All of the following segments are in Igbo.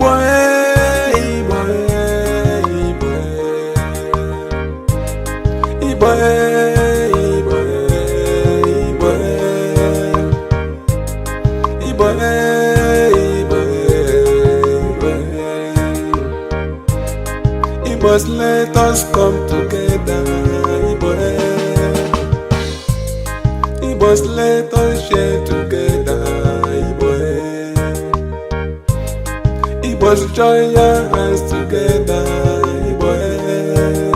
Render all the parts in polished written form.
Igbo ee, Igbo ee, Igbo ee. Igbo ee, Igbo ee, Igbo ee. Igbo ee, Igbo ee, Igbo ee. Igbos, let us come together. Igbo ee. Igbos, let us share together. Igbo ee. Igbos, join your hands together. Igbo ee.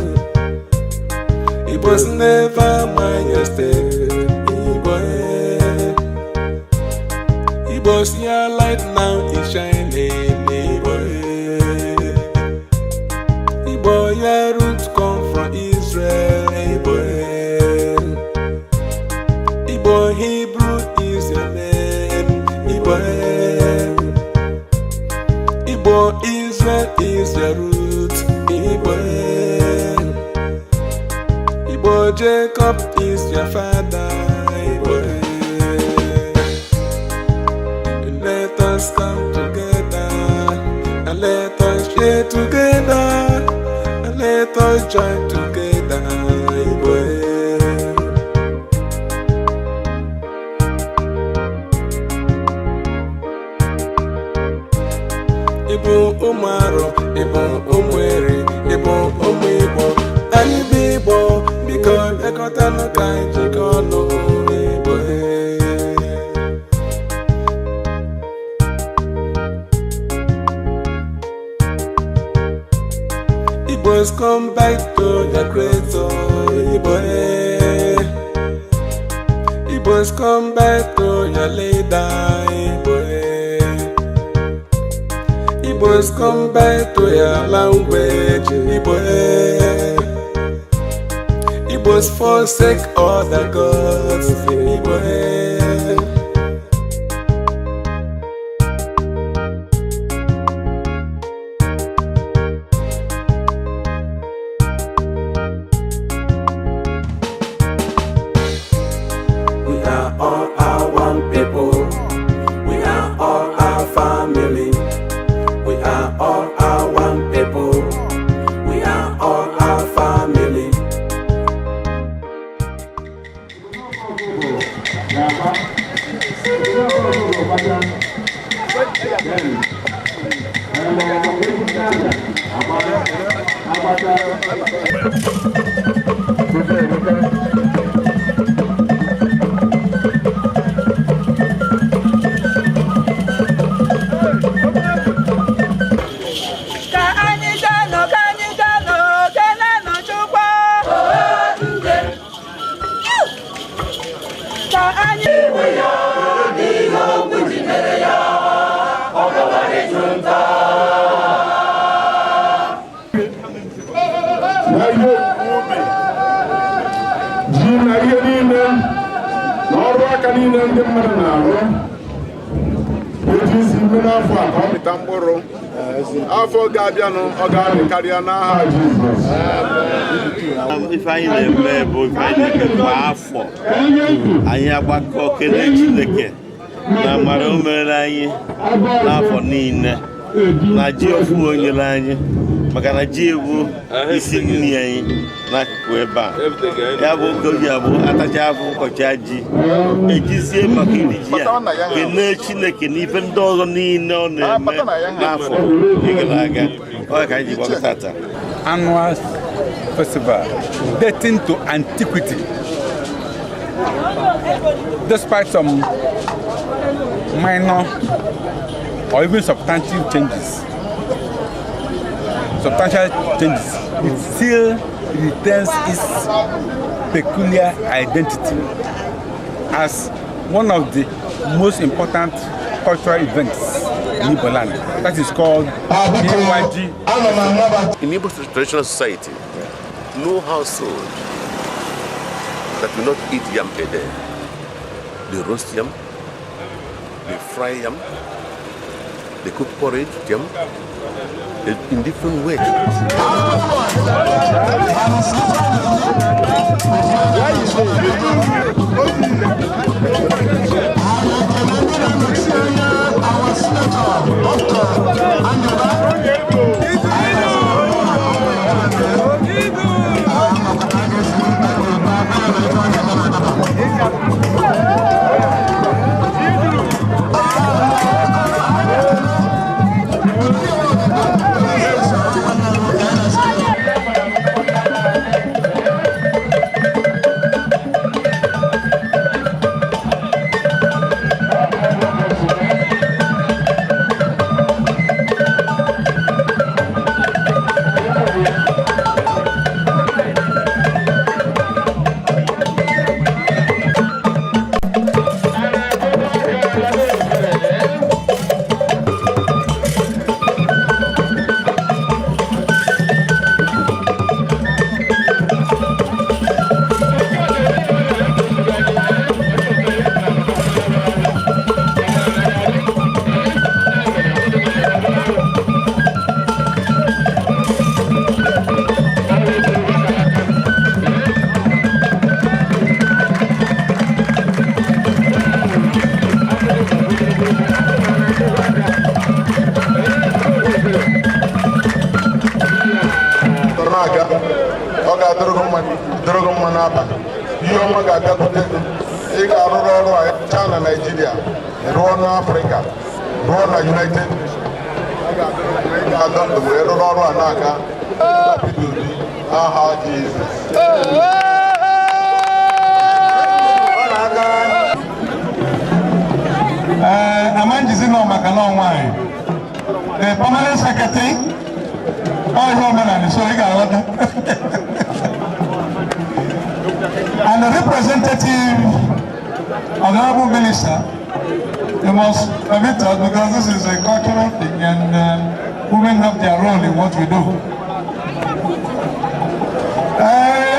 Igbos, never mind your step. Igbo ee. Igbos, your light now is shining. Igbo ee. Igbo, your root come from Israel. Igbo ee. Igbo, Hebrew is your name. Igbo ee. Igbo, Israel is your root. Igbo ee. Igbo, Jacob is your father. Igbo ee. Let us come together and let us share together and let us join together. Igbo ee. Ịbụ ụmụ Arọ, ịbụ ụmụ Eri, ịbụ ụmụ Igbo. Anyị bụ Igbo, biko bịakọtanụ ka anyị jikọ ọnụ. Igbo ee. Igbos, come back to your creator. Igbo ee. Igbos, come back to your leader. Igbo ee. Igbos, come back to your language. Igbo ee. Igbos, forsake other gods. Igbo ee. We are all our one people. We are all our family. We are all our one people. We are all our family. Ga-agba ọgbacha then egwu ndị aja agba agbacha. Tupu Emeka. Ka anyị jenụ, ka anyị jenụ, kenenụ Chukwu. Ka anyị Ihe okwu ji mere ya, ọ gawara ịchụ nta. Na ihe owuwe ubi ji na ihe niile na ọrụ aka niile ndị mmadụ na-arụ eji isi ime n'afọ a ka ọ mịta mkpụrụ. Afọ ga-abịanụ, ọ ga-amị karịa n'aha Jizọs. Ife anyị na-eme bụ ife anyị na-eme kwa afọ. Anyị agbakọ kelee Chineke na amara o mere anyị n'afọ niile na ji ofu o nyere anyị, maka na ji bụ isi nri anyị n'akụkụ ebe a. Ya bụ oge o ji abụ atacha afọ ụkọcha ji, ejizie maka iri ji a kelee Chineke n'ife ndị ọzọ niile ọ na-eme n'afọ gara aga. Ọ ka anyị ji gbakọ tata. Annual festival dating to antiquity. Despite some minor or even substantive changes, substantial changes, it still retains its peculiar identity as one of the most important cultural events in Igbo land. That is called Iwa Ji. In Igbo traditional society, no household that will not eat yam a day. They roast yam, they fry yam, they cook porridge with yam, in different ways. Our Senator, Dr. na-aba, ihe ọma ga-abịakwute gị. Ị ga-arụrụ ọrụ a chaa na Naịjirịa, rụọ n'Afrịka, rụọ na United Nations. Ị ga-adọ ndụ wee rụrụ ọrụ a na-aga. Peter Obi, aha Jizọs. Amanjizi nọ maka nọ nwaanyị. The permanent secretary, ọ ihe omenala, so ị ga-aghọta. And the representative of the honorable minister, you must permit us because this is a cultural thing and women have their role in what we do.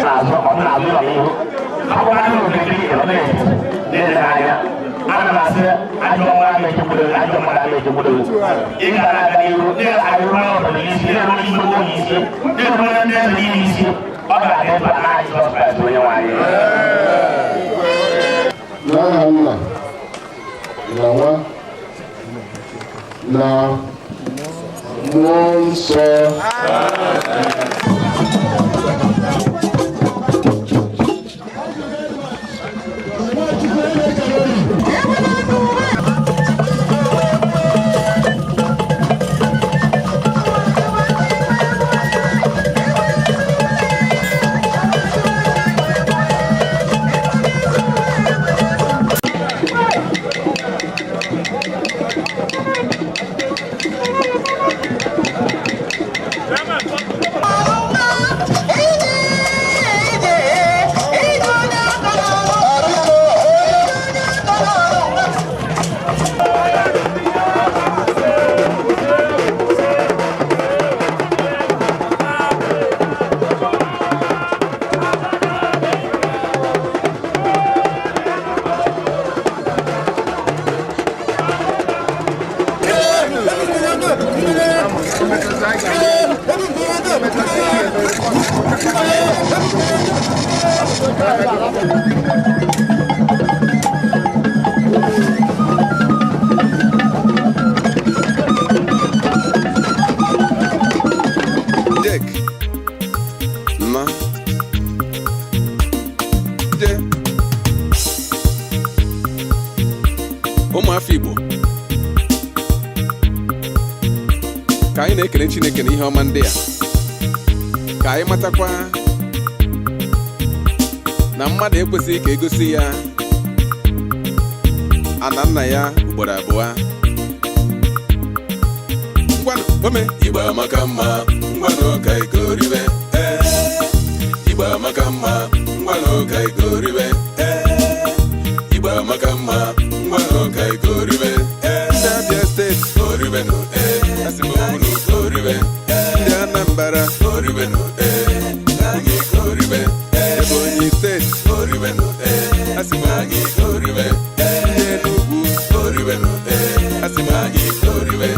Na-azụ ọ na-azụ ụlọ n'ihu akwụkwọ aka okirikiri ịnọ na-etiti na-ele anya. Ana m asị ajọ nwa ama echekwudo gị, ajọ mmadụ ama echekwudo gị. Ị ga na-aga n'ihu na-arụrụ ọrụ n'isi, na-eru n'isi onye isi, na-eru ndị eze niile isi. Ọ ga-adị mkpa n'aha Jizọs Kraịst onye nwe anyị. N'aha Nna na Nwa na Mmụọ Nsọ. Dek ma je ụmụafọ Igbo, ka anyị na-ekele Chineke na ihe ọma ndị a, ka anyị matakwa na mmadụ ekwesịghị ka egosi ya ana nna ya ugboro abụọ. Ngwanụ ome Igbo amaka mma, ngwanụ ka igoribe. Ee, Igbo amaka mma, ngwanụ ka igoribe. Ee, Igbo amaka mma, ngwanụ ka igoribe. Ee, ndị Abia Steeti, goribenụ. Ee, asị m unu goribe. Ndị Anambra, goribenụ. Ee, anyị goribe. Ebonyi Steeti, goribenụ. Ee, asị m anyị goribe. Ndị Enugu, goribenụ. Ee, asị m anyị goribe.